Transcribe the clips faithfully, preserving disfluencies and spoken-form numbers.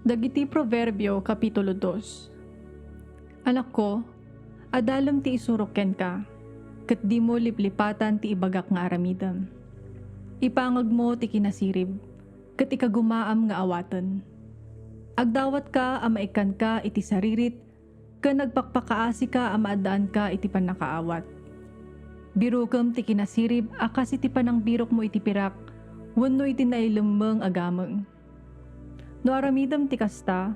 Dagiti Proverbio, Kapitulo dos. Anakko, adalem ti isurok kenka, ket dimo liplipatan ti ibagak nga aramidem. Ipangegmo ti kinasirib, ket ikagumaam nga awaten. Agdawatka a maikkanka iti saririt, ken agpakpakaasika a maaddaanka iti pannakaawat. Birukem ti kinasirib a kas iti panangbirokmo iti pirak wenno iti nailemmeng a gameng. No aramidem ti kasta,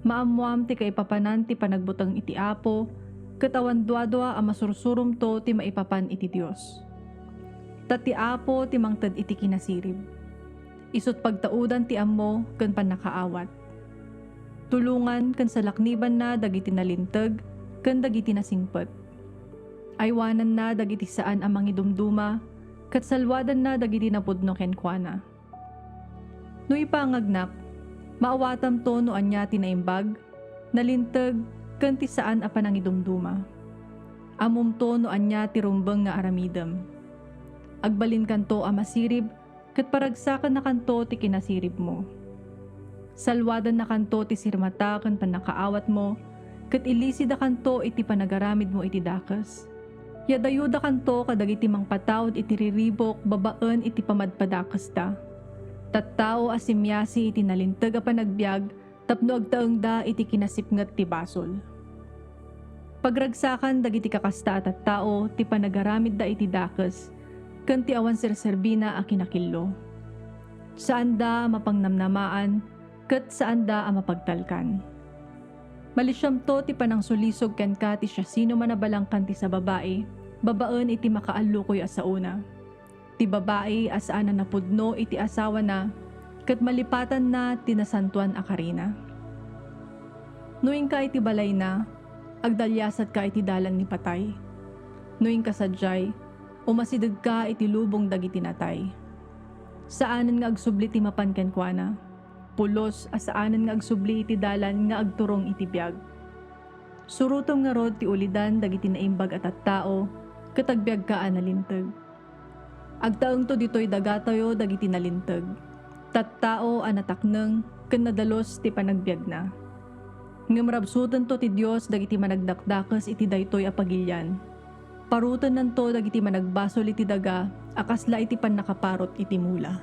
maammoam ti kaipapanan ti panagbuteng iti Apo, ket awan duadua a masursuromto ti maipapan iti Dios. Ta ti Apo ti mangted iti kinasirib. Isut' pagtaudan ti ammo ken pannakaawat. Tulongan ken salaknibanna dagiti nalinteg ken dagiti nasingpet. Aywananna dagiti saan a mangidumduma, ket salwadanna dagiti napudno kenkuana. No ipangagnak, maawatamto no ania ti naimbag, nalinteg, ken ti saan a panangidumduma. Ammomto no ania ti rumbeng nga aramidem. Agbalinkanto a masirib, ket paragsakannakanto ti kinasiribmo. Salwadannakanto ti sirmata ken pannakaawatmo, ket ilisidakanto iti panagaramidmo iti dakes. Yadayudakanto kadagiti mangpataud iti riribuk babaen iti pamadpadakesda. Tattao a simiasi iti nalinteg a panagbiag tapno agtaengda iti kinasipnget ti basol. Pagragsakan dagiti kakasta a tattao ti panagaramidda iti dakes ken ti awan serserbina a kinakillo. Saanda a mapangnamnamaan ket saanda a mapagtalkan. Malisiamto ti panangsulisog kenka ti siasinoman a balangkan ti sababai babaen iti makaallukoy a saona. Ti babai a saan a napudno iti asawana ket malipatanna ti nasantoan a karina. No inka iti balayna, agdaliasatka iti dalan ni patay. No inka sadiay, umasidegka iti lubong dagiti natay. Saanen nga agsubli ti mapan kenkuana, pulos a saanen nga agsubli iti dalan nga agturong iti biag. Surotem ngarud ti ulidan dagiti naimbag a tattao ket agbiagka a nalinteg. Agtaengto ditoy dagatayo dagiti nalinteg, tattao a natakneng ken nadalus ti panagbiagna. Ngem rabsutento ti Dios dagiti managdakdakes iti daytoy a pagilian. Parutennanto dagiti managbasol iti daga a kasla iti pannakaparut iti mula.